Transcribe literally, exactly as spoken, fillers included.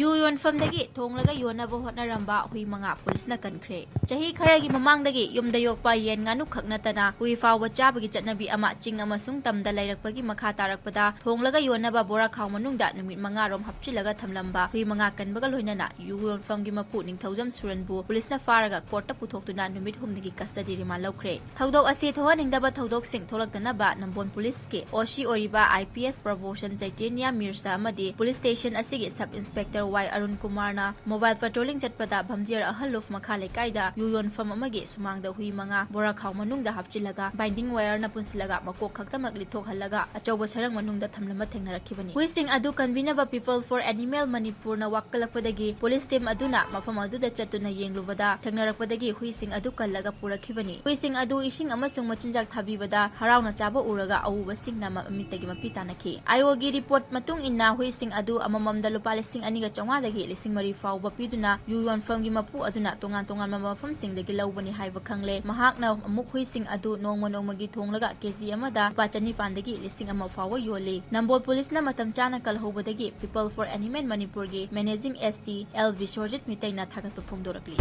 U ꯌꯣꯟꯐꯝꯗꯒꯤ ꯊꯣꯡꯂꯒ ꯌꯣꯟꯅꯕ ꯍꯣꯠꯅꯔꯝꯕ ꯍꯨꯏ ꯃꯉꯥ ꯄꯨꯂꯤꯁꯅ ꯀꯟꯈ꯭ꯔꯦ꯫ ꯆꯍꯤ ꯈꯔꯒꯤ ꯃꯃꯥꯡꯗꯒꯤ ꯌꯨꯝꯗ ꯌꯣꯛꯄ ꯌꯦꯟ ꯉꯥꯅꯨ ꯈꯛ ꯅꯠꯇꯅ ꯍꯨꯏ ꯐꯥꯎꯕ ꯆꯥꯕꯒꯤ ꯆꯠꯅꯕꯤ ꯑꯃ ꯆꯤꯡ ꯑꯃꯁꯨꯡ ꯇꯝꯗ ꯂꯩꯔꯛꯄꯒꯤ ꯃꯈꯥ ꯇꯥꯔꯛꯄꯗ ꯊꯣꯡꯂꯒ ꯌꯣꯟꯅꯕ ꯕꯣꯔꯥ ꯈꯥꯎ ꯃꯅꯨꯡꯗ ꯅꯨꯃꯤꯠ ꯃꯉꯥꯔꯣꯝ ꯍꯥꯞꯆꯤꯜꯂꯒ ꯊꯝꯂꯝꯕ ꯍꯨꯏ ꯃꯉꯥ ꯀꯟꯕꯒ ꯂꯣꯏꯅꯅ ꯌꯨ ꯌꯣꯟꯐꯝꯒꯤ ꯃꯄꯨ ꯅꯤꯡꯊꯧꯖꯝ ꯁꯨꯔꯟꯕꯨ ꯄꯨꯂꯤꯁꯅ ꯐꯥꯔꯒ ꯀꯣꯔꯠꯇ ꯄꯨꯊꯣꯛꯇꯨꯅ ꯅꯨꯃꯤꯠ ꯍꯨꯝꯅꯤꯒꯤ custody remand ꯂꯧꯈ꯭ꯔꯦ꯫ ꯊꯧꯗꯣꯛ ꯑꯁꯤ ꯊꯣꯛꯍꯟꯅꯤꯡꯗꯕ ꯊꯧꯗꯣꯛꯁꯤꯡ ꯊꯣꯛꯂꯛꯇꯅꯕ ꯅꯝꯕꯣꯜ ꯄꯨꯂꯤꯁꯀꯤ ꯑꯣ ꯁꯤ ꯑꯣꯏꯔꯤꯕ ꯑꯥꯏ ꯄꯤ ꯑꯦꯁ ꯄ꯭ꯔꯚꯣꯁꯟ ꯆꯩꯇꯦꯅꯤꯌꯥ ꯃꯤꯔꯁꯥ ꯑꯃꯗꯤ ꯄꯨꯂꯤꯁ ꯁ꯭ꯇꯦꯁꯟ ꯑꯁꯤꯒꯤ ꯁꯕ ꯏꯟꯁꯄꯦꯛꯇꯔ ꯋꯥꯏ ꯑꯔꯨꯟ ꯀꯨꯃꯥꯔꯅ ꯃꯣꯕꯥꯏꯜ ꯄꯦꯇ꯭ꯔꯣꯂꯤꯡ ꯆꯠꯄꯗ ꯚꯝꯖꯤꯌꯔ ꯑꯍꯜ ꯂꯨꯐ ꯃꯈꯥ ꯂꯩꯀꯥꯏꯗ ꯌꯨ ꯌꯣꯟꯐꯝ ꯑꯃꯒꯤ ꯁꯨꯃꯥꯡꯗ ꯍꯨꯏ ꯃꯉꯥ ꯕꯣꯔꯥ ꯈꯥꯎ ꯃꯅꯨꯡꯗ ꯍꯥꯞꯆꯤꯜꯂꯒ binding wireꯅ ꯄꯨꯟꯁꯤꯜꯂꯒ ꯃꯀꯣꯛ ꯈꯛꯇꯃꯛ ꯂꯤꯊꯣꯛꯍꯜꯂꯒ ꯑꯆꯧꯕ ꯁꯔꯪ ꯃꯅꯨꯡꯗ ꯊꯝꯂꯝꯕ ꯊꯦꯡꯅꯔꯛꯈꯤꯕꯅꯤ꯫ ꯍꯨꯏꯁꯤꯡ ꯑꯗꯨ ꯀꯟꯕꯤꯅꯕ People for Animal ꯃꯅꯤꯄꯨꯔꯅ ꯋꯥꯀꯠꯂꯛꯄꯗꯒꯤ ꯄꯨꯂꯤꯁ ꯇꯤꯝ ꯑꯗꯨꯅ ꯃꯐꯝ ꯑꯗꯨꯗ ꯆꯠꯇꯨꯅ ꯌꯦꯡꯂꯨꯕꯗ ꯊꯦꯡꯅꯔꯛꯄꯗꯒꯤ ꯍꯨꯏꯁꯤꯡ ꯑꯗꯨ ꯀꯜꯂꯒ ꯄꯨꯔꯛꯈꯤꯕꯅꯤ꯫ ꯍꯨꯏꯁꯤꯡ ꯑꯗꯨ ꯏꯁꯤꯡ ꯑꯃꯁꯨꯡ ꯃꯆꯤꯟꯖꯥꯛ ꯊꯥꯕꯤꯕꯗ ꯍꯔꯥꯎꯅ ꯆꯥꯕ ꯎꯔꯒ ꯑꯎꯕꯁꯤꯡꯅ ꯃꯃꯤꯠꯇꯒꯤ ꯃꯄꯤ ꯇꯥꯅꯈꯤ꯫ ꯑꯥꯏ ꯑꯣꯒꯤ ꯔꯤꯄꯣꯔꯠ ꯃꯇꯨꯡ ꯏꯟꯅ ꯍꯨꯏꯁꯤꯡ ꯑꯗꯨ ꯑꯃꯃꯝꯗ ꯂꯨꯄꯥ ꯂꯤꯁꯤꯡ ꯑꯅꯤꯒ ꯆꯥꯝꯃꯉꯥꯗꯒꯤ ꯂꯤꯁꯤꯡ ꯃꯔꯤ ꯐꯥꯎꯕ ꯄꯤꯗꯨꯅ ꯌꯨ ꯌꯣꯟꯐꯝꯒꯤ ꯃꯄꯨ ꯑꯗꯨꯅ ꯇꯣꯉꯥꯟ ꯇꯣꯉꯥꯟꯕ ꯃꯐꯝꯁꯤꯡꯗꯒꯤ ꯂꯧꯕꯅꯤ ꯍꯥꯏꯕ ꯈꯪꯂꯦ꯫ ꯃꯍꯥꯛꯅ ꯑꯃꯨꯛ ꯍꯨꯏꯁꯤꯡ ꯑꯗꯨ ꯅꯣꯡꯃ ꯅꯣꯡꯃꯒꯤ ꯊꯣꯡꯂꯒ ꯀꯦ ꯖꯤ ꯑꯃꯗ ꯂꯨꯄꯥ ꯆꯅꯤꯄꯥꯟꯗꯒꯤ ꯂꯤꯁꯤꯡ ꯑꯃ ꯐꯥꯎꯕ ꯌꯣꯜꯂꯤ꯫ ꯅꯝꯕꯣꯜ ꯄꯨꯂꯤꯁꯅ ꯃꯇꯝ ꯆꯥꯅ ꯀꯜꯍꯧꯕꯗꯒꯤ People for Animal ꯃꯅꯤꯄꯨꯔꯒꯤ ꯃꯦꯅꯦꯖꯤꯡ ꯑꯦꯁ ꯗꯤ ꯑꯦꯜ ꯕꯤꯁ꯭ꯋꯔꯖꯤꯠ ꯃꯤꯇꯩꯅ ꯊꯥꯒꯠꯄ ꯐꯣꯡꯗꯣꯔꯛꯂꯤ꯫